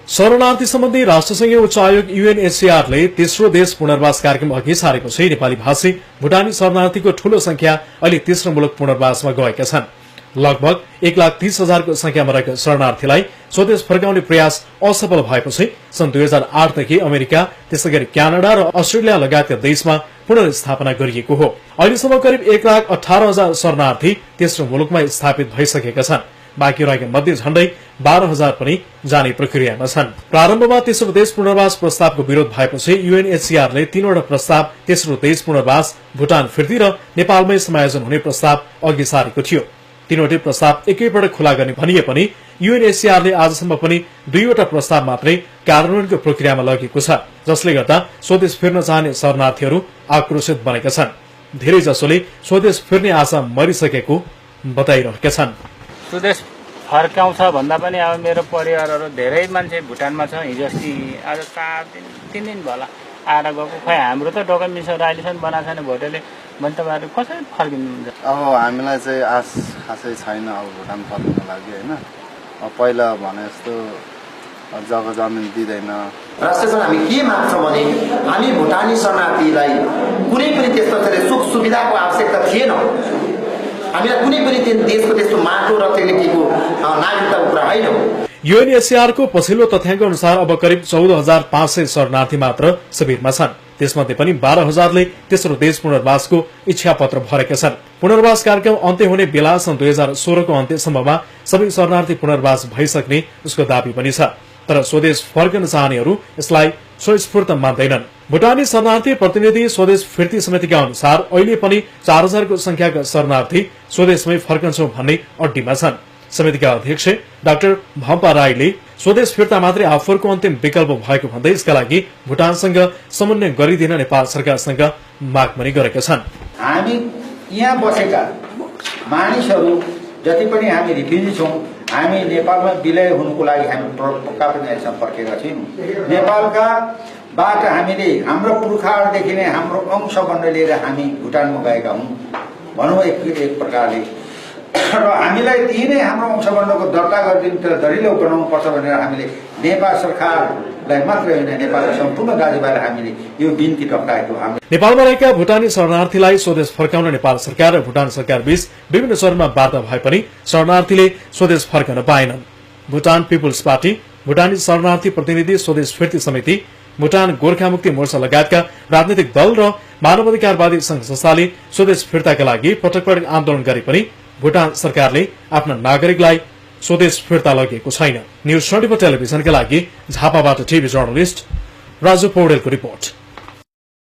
शरणार्थी सम्बन्धी राष्ट्रसंघीय उच्च आयोग यूएनएचसीआरले तेस्रो देश पुनर्वास कार्यक्रम अघि सारेपछि नेपाली भाषी भुटानी शरणार्थीको ठूलो संख्या अहिले तेस्रो मुलुक पुनर्वासमा गएका छन्। लगभग 1,30,000 को संख्यामा रहेका शरणार्थीलाई स्वदेश फर्काउने प्रयास असफल भएपछि सन् 2008 देखि अमेरिका, त्यसैगरी क्यानाडा र अस्ट्रेलिया लगायतका देशमा पुनर्स्थापना गरिएको हो। अहिलेसम्म करिब 1,18,000 शरणार्थी तेस्रो मुलुकमा स्थापित भइसकेका छन्। बाँकी रहेका मध्ये झण्डै 12,000 पनि जाने प्रक्रियामा छन्। प्रारम्भमा तेस्रो देश पुनर्वास प्रस्तावको विरोध भएपछि यूएनएचसीआरले 3वटा प्रस्ताव तेस्रो देश पुनर्वास भुटान फिर्ती र नेपालमै समायोजन हुने प्रस्ताव अघि सारेको थियो। तीनवटै प्रस्ताव एकैपल्ट खुला गर्ने भनिए पनि यूएनएचसीआरले आजसम्म पनि 2वटा प्रस्ताव मात्रै कार्यान्वयनको प्रक्रियामा लगेको छ, जसले गर्दा स्वदेश फिर्न चाहने शरणार्थीहरू आक्रोशित बनेका छन्। धेरै जसोले स्वदेश फिर्ने आशा मरिसकेको बताइरहेका छन्। स्वदेश फर्काउँछ भन्दा पनि अब मेरो परिवारहरू धेरै मान्छे भुटानमा छ। हिजो अस्ति आज 3 दिन भयो आएर गएको। खै हाम्रो त डकुमेन्ट्सहरू अहिलेसम्म बनाएको छैन भोटेले। भने तपाईँहरू कसरी फर्किनुहुन्छ? अब हामीलाई चाहिँ आश खासै छैन अब भुटान फर्किनको लागि होइन। पहिला भने जस्तो जग्गा जमिन दिँदैन। राष्ट्रसँग हामी के माग्छौँ भने हामी भुटानी शरणार्थीलाई कुनै पनि त्यस्तो सुख सुविधाको आवश्यकता थिएन। हामीलाई कुनै पनि देशको त्यस्तो माटो र टेक्निकीको नागरिकताको कुरा होइन। यूएनएचसीआर को पछिल्लो तथ्याङ्क अनुसार अब करिब 14,500 शरणार्थी मात्र शिविरमा छन्। त्यसमध्ये पनि 12,000ले तेस्रो देश पुनर्वासको इच्छा पत्र भरेका छन्। पुनर्वास कार्यक्रम अन्त्य हुने बेला सन् 2016 को अन्त्यसम्ममा सबै शरणार्थी पुनर्वास भइसक्ने उसको दावी पनि छ। तर स्वदेश फर्कन चाहनेहरू यसलाई स्वस्फूर्त मान्दैनन्। भुटानी शरणार्थी प्रतिनिधि स्वदेश फिर्ती समितिका अनुसार अहिले पनि 4,000 को संख्याका शरणार्थी स्वदेशमै फर्कन्छौं भन्ने अड्डीमा छन्। समितिका अध्यक्ष डाक्टर भम्पा राईले स्वदेश फिर्ता मात्रै आफूहरूको अन्तिम विकल्प भएको भन्दै यसका लागि भुटानसँग समन्वय गरिदिन नेपाल सरकारसँग माग पनि गरेका छन्। हामी यहाँ बसेका मानिसहरू जति पनि हामी रिफ्युजी छौं, हामी नेपालमा विलय हुनुको लागि हामी पक्का पनि अहिलेसम्म फर्केका छौँ। नेपालका बाट हामीले हाम्रो पुर्खाहरूदेखि नै हाम्रो अंशबन्ध लिएर हामी भुटानमा गएका हौं भनौँ एक प्रकारले। र हामीलाई त्यही नै हाम्रो अंशबन्धको दर्ता गरिदिनु दरिलो बनाउनु पर्छ भनेर हामीले नेपाल सरकारलाई मात्रै होइन नेपालका सम्पूर्ण दाजुभाइलाई हामीले यो बिन्ती टक्राएको। नेपालमा रहेका भुटानी शरणार्थीलाई स्वदेश फर्काउन नेपाल सरकार र भुटान सरकार बीच विभिन्न चरणमा वार्ता भए पनि शरणार्थीले स्वदेश फर्कन पाएनन्। भुटान पिपुल्स पार्टी, भुटानी शरणार्थी प्रतिनिधि स्वदेश फिर्ती समिति, भुटान गोर्खा मुक्ति मोर्चा लगायतका राजनीतिक दल र मानवाधिकारवादी संघ संस्थाले स्वदेश फिर्ताका लागि पटक पटक आन्दोलन गरे पनि भुटान सरकारले आफ्ना नागरिकलाई स्वदेश फिर्ता लगेको छैन। न्यूज 24 टेलिभिजनका लागि झापाबाट टिभी जर्नलिस्ट राजु पौडेलको रिपोर्ट।